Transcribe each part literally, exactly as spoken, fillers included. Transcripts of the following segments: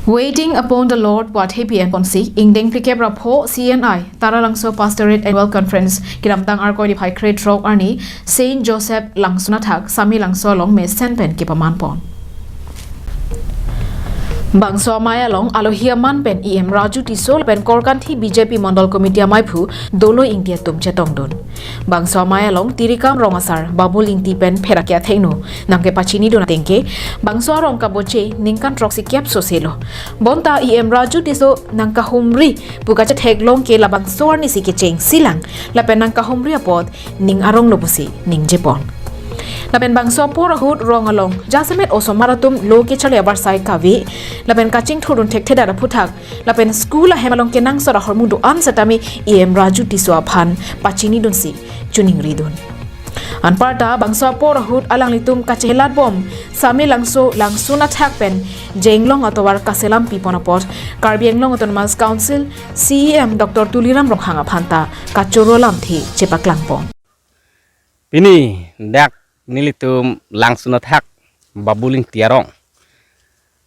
Waiting upon the Lord pu athepi enponsi ingdeng phlikep ra pho C N I Taralangso Pastorate Annual Conference kedamtang Arkoi niphai krethrok arni Saint Joseph Langsun athak Samelangso along mesen pen kepamanpon. Bangso amei along alohi aman pen E M Raju Tisso pen Korkanthi B J P Mondol Committee ameiphu Dolo Ingti atum chetongdun. Bangso amei along Tirikam Rong asar Babul Ingti pen pherake athengno nangkepachinidun atengke, bangso arong kaboche ningkan throksi kep soselo. Bonta E M Raju Tisso nangkahumri pu kachetheklong ke labangso arnisi kechengsilang, lapen nangkahumri apot ning aronglo pusi ningjepon. Lapen bangso apor ahut rong along jasemet osomar atum lo kecharli abarsai kave, lapen kachingthurdun thekthedet aphuthak, lapen school ahem along kenangsot ahormu do-an setame E M Raju Tisso aphan pachinidunsi choningridun. Anparta bangso apor ahut alanglitum kachehelatbom Samelangso Langsun athak pen Jenglong atovar kaselam pipon apot Karbi Anglong Autonomous Council C E M Doctor Tuliram Ronghang aphanta kachoro lamthe chepaklangpon. Pini dak nelitum Langsun athak Babul Ingti arong,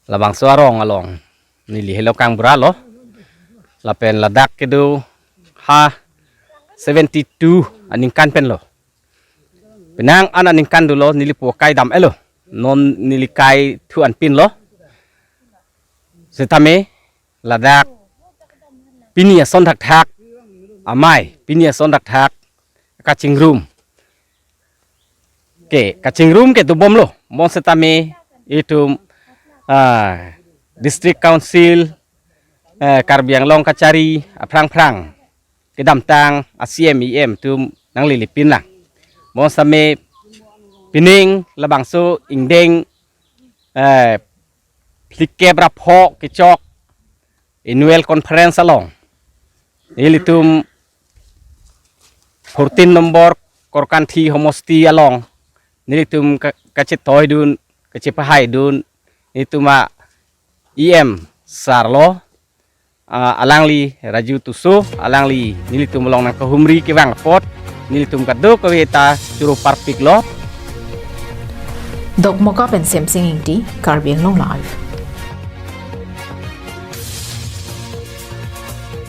labangso arong along neli helo kangbralo, lapen ladak kedo ha seventy two aningkan penlo. Penang an aningkan dolo neli po kai dam-elo. Non neli kai thu anpinlo. Setame ladak pini ason thakthak amei, pini ason thakthak kachingrum. Ke kachingrum ke dobomlo. Mon setame itum, ah, District Council, eh, Karbi Anglong kachari aphrang-phrang kedamtang a C M E M atum nanglelipinlang. Mon setame pining labangso ingdeng, eh, phlikep ra pho kechok Annual Conference along nelitum fourteen number Korkanthi Homosti along nelitum ka-, kachetoidun, kachepahaidun, nelitum a E M sir lo, ah, alangli Raju Tisso, alangli nelitum along nangkahumri kevang apot nelitum kadokave ta choro parpiklo. Dokmoka pen Semsing Ingti, Karbi Anglong Live.